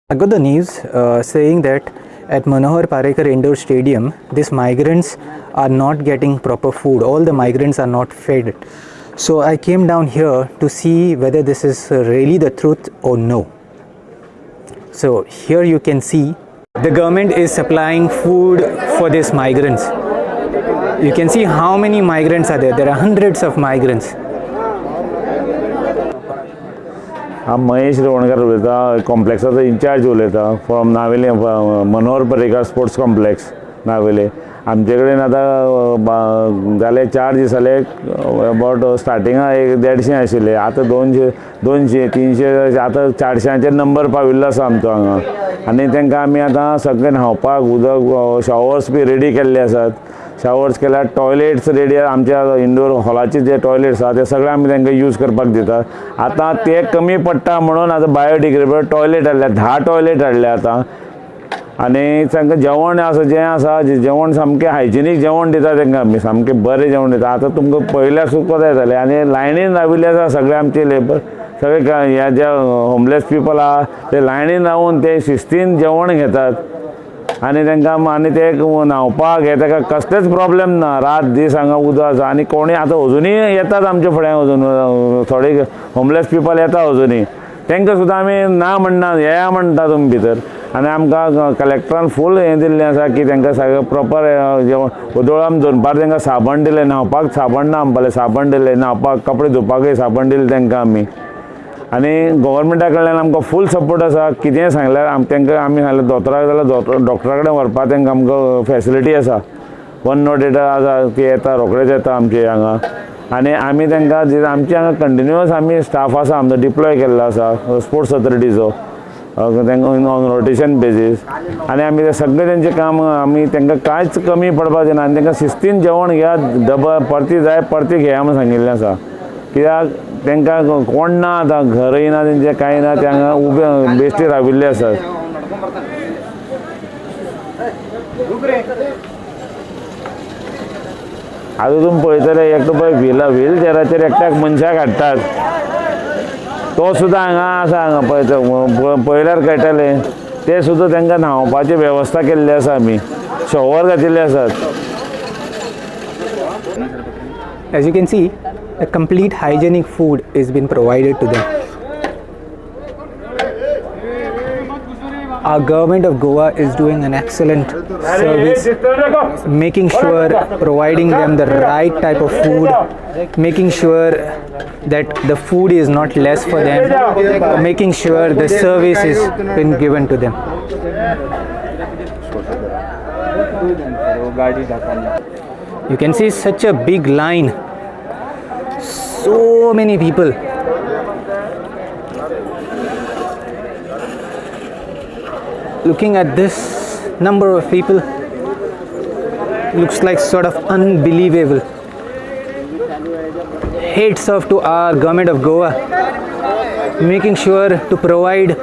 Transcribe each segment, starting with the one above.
I got the news saying that at Manohar Parrikar Indoor Stadium, these migrants are not getting proper food. All the migrants are not fed. So I came down here to see whether this is really the truth or no. So here you can see the government is supplying food for these migrants. You can see how many migrants are there. There are hundreds of migrants. हांव महेश रेवणकर उलयतां, कॉम्प्लेक्साचो in-charge उलयतां from Navelim, Manohar Parrikar sports complex Navelim. आमचे कडेन आतां जाले 4 दीस जाले, about स्टार्टिंगा एक 150 आशिल्ले, आतां 200 200 300, आतां 400 नंबर पाविल्लो आसा आमचो हांगा. आनी तांकां आमी आतां सगळें न्हांवपाक उदक, शॉवर्स बी रेडी केल्ले आसात. शॉवर्स केल्यार टॉयलेट्स रेडी, आमच्या इंडोर हॉलाचे जे टॉयलेट्स आसा ते सगळे आमी तांकां यूज करपाक दितात. आतां ते कमी पडटा म्हणून आतां बायोडिग्रेडेबल टॉयलेट हाडल्या, 10 टॉयलेट हाडल्या आतां. आनी तांकां जेवण आसा जें आसा जेवण सामकें हायजिनीक जेवण दिता तांकां आमी, सामकें बरें जेवण दिता. आतां तुमकां पळयल्यार सुद्दां येतलें. आनी लायनीन राविल्ले आसा सगळे आमचे लेबर, सगळे हे जे होमलेस पिपल आहा ते लायनीन रावून ते शिस्तीन जेवण घेतात. आनी तांकां आनी ते न्हांवपाक हे ताका कसलेच प्रॉब्लेम ना, रात दीस हांगा उदक आसा. आनी कोणूय आतां अजुनूय येतात आमच्या फुड्यान, अजून थोडे होमलेस पिपल येता अजुनूय, तांकां सुद्दां आमी ना म्हणना, येया म्हणटा तुमी भितर. आनी आमकां कलेक्टरान फूल हें दिल्लें आसा की तांकां सगळें प्रॉपर जेवण, ओदोळ आमी दनपार तांकां साबण दिलें, न्हांवपाक साबण ना म्हणपालें, साबण दिलें, न्हांवपाक कपडे धुवपाकय साबण दिलें तांकां आमी. आनी गव्हर्मेंटा कडल्यान आमकां फूल सपोर्ट आसा. कितेंय सांगल्यार तांकां आमी सांगल्यार दोतोराक जाल्यार डॉक्टरा कडेन व्हरपाक तांकां आमकां फेसिलिटी आसा. 108 आसा, ती येता रोखडेच येता आमचे हांगा. आनी आमी तांकां आमचे हांगा कंटिन्युअस आमी स्टाफ आसा आमचो डिप्लॉय केल्लो आसा स्पोर्ट्स ऑथॉरिटीचो, तांकां ऑन रोटेशन बेजीस. आनी आमी ते सगळें तेंचें काम आमी तांकां कांयच कमी पडपाक दिना. आनी तांकां शिस्तीन जेवण घेयात, डबल परती जाय परती घेया म्हूण सांगिल्लें आसा. कित्याक तांकां कोण ना आतां, घरय ना तेंचें, कांय ना, ते हांगा उबे बेश्टे राविल्ले आसात. आतां तुमी पळयतले एकटो पळय व्हील चेराचेर एकट्याक मनशाक हाडटात, तो सुद्दां हांगा आसा. हांगा पळयता पळयल्यार कळटलें, ते सुद्दां तांकां न्हांवपाची वेवस्था केल्ली आसा, आमी शॉवर घातिल्ले आसात. As you can see, a complete hygienic food is been provided to them. Our government of Goa is doing an excellent service, making sure providing them the right type of food, making sure that the food is not less for them, making sure the service is been given to them. You can see such a big line, so many people. Looking at this number of people, looks like sort of unbelievable. Hats off to our government of Goa, making sure to provide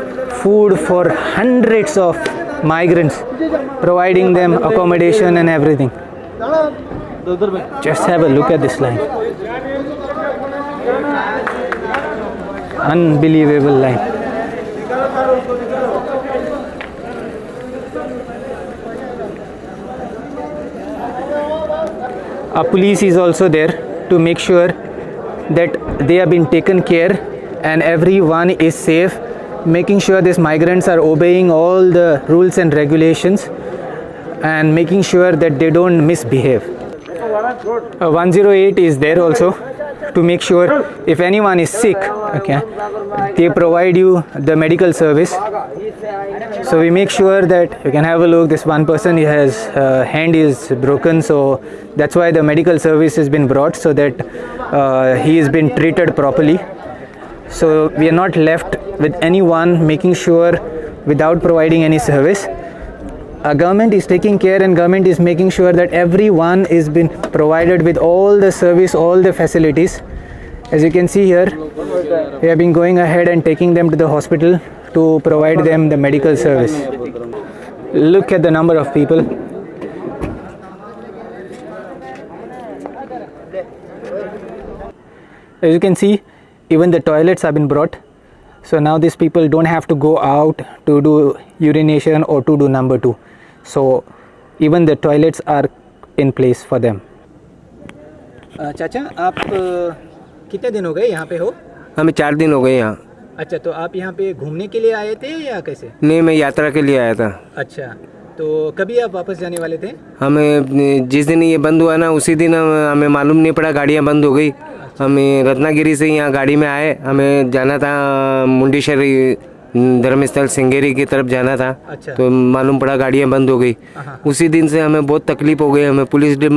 food for hundreds of migrants, providing them accommodation and everything. Just have a look at this line. Unbelievable line. A police is also there to make sure that they have been taken care and everyone is safe, making sure these migrants are obeying all the rules and regulations and making sure that they don't misbehave. 108 is there also to make sure if anyone is sick, okay, they provide you the medical service. So we make sure that you can have a look. This one person, he has hand is broken, so that's why the medical service has been brought, so that he has been treated properly. So we are not left with anyone, making sure without providing any service. Our government is taking care and government is making sure that everyone is been provided with all the service, all the facilities. As you can see here, we have been going ahead and taking them to the hospital to provide them the medical service. Look at the number of people. As you can see, even the toilets have been brought. So now these people don't have to go out to do urination or to do number 2. So even the toilets are in place for them. चाचा, आप कितने दिन हो गए यहाँ pay हो? हमें 4 दिन हो गए यहाँ। अच्छा, तो आप यहाँ पे घूमने के लिए आए थे या कैसे? नहीं, मैं यात्रा के लिए आया था। अच्छा, तो कभी आप वापस जाने वाले थे? हमें जिस दिन ये बंद हुआ ना उसी दिन हमें मालूम नहीं पड़ा, गाड़ियाँ बंद हो गई। हमें रत्नागिरी से यहाँ गाड़ी में आए, हमें जाना था मुंडेश्वरी धर्मस्थल सिंगेरी की तरफ जाना था। अच्छा। तो मालूम पड़ा गाड़ियाँ बंद हो गई। उसी दिन से हमें बहुत तकलीफ़ हो गई, हमें पुलिस भी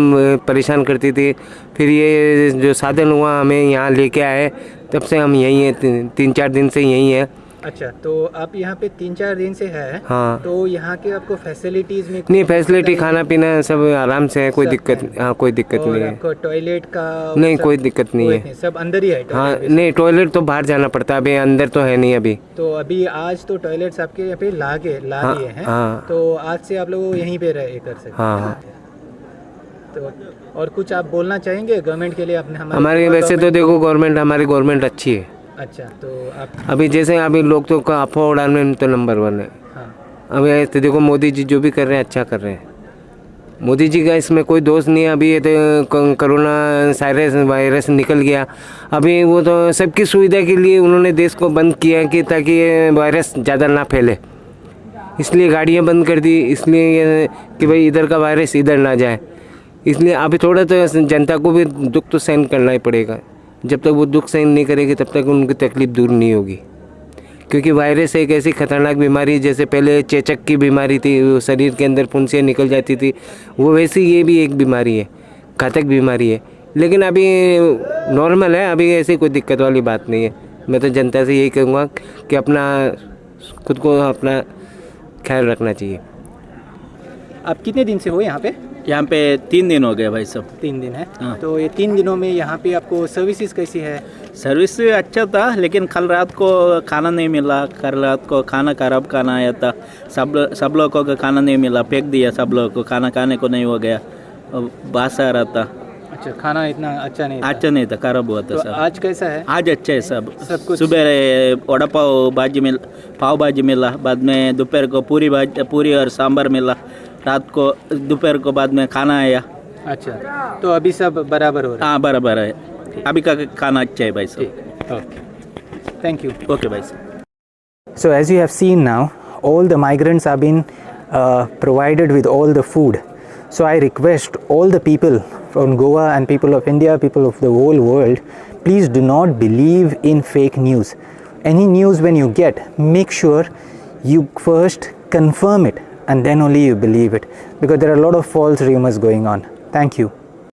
परेशान करती थी। फिर ये जो साधन हुआ हमें यहाँ लेके आए, तब से हम यहीं हैं, 3-4 दिन से यहीं हैं। अच्छा, तो आप यहाँ पे 3-4 दिन से है। हाँ। तो यहाँ के आपको फैसिलिटीज़ में? नहीं, फैसिलिटी खाना पीना सब आराम से है, कोई सब दिक्कत है। हाँ, कोई दिक्कत और नहीं है। आपको टॉयलेट का नहीं, सब कोई दिक्कत नहीं कोई है। सब अंदर ही है? हाँ, टॉयलेट? नहीं, टॉयलेट तो बाहर जाना पड़ता है, अभी अंदर तो है नहीं अभी। तो अभी आज तो टॉयलेट्स आपके यहाँ पे ला हाँ, दिए हैं। हाँ। तो आज से आप लोग यहीं पे रह कर सकते हैं। हाँ। तो और कुछ आप बोलना चाहेंगे गवर्नमेंट के लिए अपने? हमारे वैसे तो देखो गवर्नमेंट, हमारी गवर्नमेंट अच्छी है। अच्छा, तो आप अभी जैसे अभी लोग तो अफवाह उड़ाने में तो नंबर 1 है। हाँ। अभी ऐसे देखो मोदी जी जो भी कर रहे हैं अच्छा कर रहे हैं, मोदी जी का इसमें कोई दोष नहीं है। अभी ये तो कोरोना वायरस निकल गया, अभी वो तो सबकी सुविधा के लिए उन्होंने देश को बंद किया कि ताकि ये वायरस ज़्यादा ना फैले, इसलिए गाड़ियाँ बंद कर दी, इसलिए ये कि भाई इधर का वायरस इधर ना जाए। इसलिए अभी थोड़ा तो जनता को भी दुख तो सहन करना ही पड़ेगा, जब तक वो दुख सहन नहीं करेगी तब तक उनकी तकलीफ़ दूर नहीं होगी। क्योंकि वायरस एक ऐसी ख़तरनाक बीमारी, जैसे पहले चेचक की बीमारी थी, वो शरीर के अंदर फुंसियाँ निकल जाती थी, वो वैसी ये भी एक बीमारी है, घातक बीमारी है। लेकिन अभी नॉर्मल है, अभी ऐसी कोई दिक्कत वाली बात नहीं है। मैं तो जनता से यही कहूँगा कि अपना खुद को अपना ख्याल रखना चाहिए। आप कितने दिन से हो यहाँ पे? यहाँ पे 3 दिन हो गए भाई साहब। 3 दिन है। हाँ। तो ये 3 दिनों में यहाँ पे आपको सर्विसेज कैसी है? सर्विस अच्छा था, लेकिन कल रात को खाना नहीं मिला। कल रात को खाना खराब खाना आया था, सब लोगों को खाना नहीं मिला, फेंक दिया सब लोगों को, खाना खाने को नहीं हो गया, बास आ रहा था। अच्छा, खाना इतना अच्छा नहीं था? अच्छा नहीं था, खराब हुआ था। तो सब। आज कैसा है? आज अच्छा है सब। सब कुछ? सुबह वड़ा पाव भाजी मिल, पाव भाजी मिला, बाद में दोपहर को पूरी भाजी, पूरी और सांभर मिला, रात को दोपहर को बाद में खाना आया। अच्छा, तो अभी सब बराबर हो रहा है? हाँ, बराबर है, अभी का खाना अच्छा है भाई साहब। Okay, thank you. Okay भाई साहब। So as you have seen now, all the migrants have been provided with all the food. So I request all the people from Goa and people of India, people of the whole world, please do not believe in fake news. Any news when you get, make sure you first confirm it and then only you believe it, because there are a lot of false rumors going on. Thank you.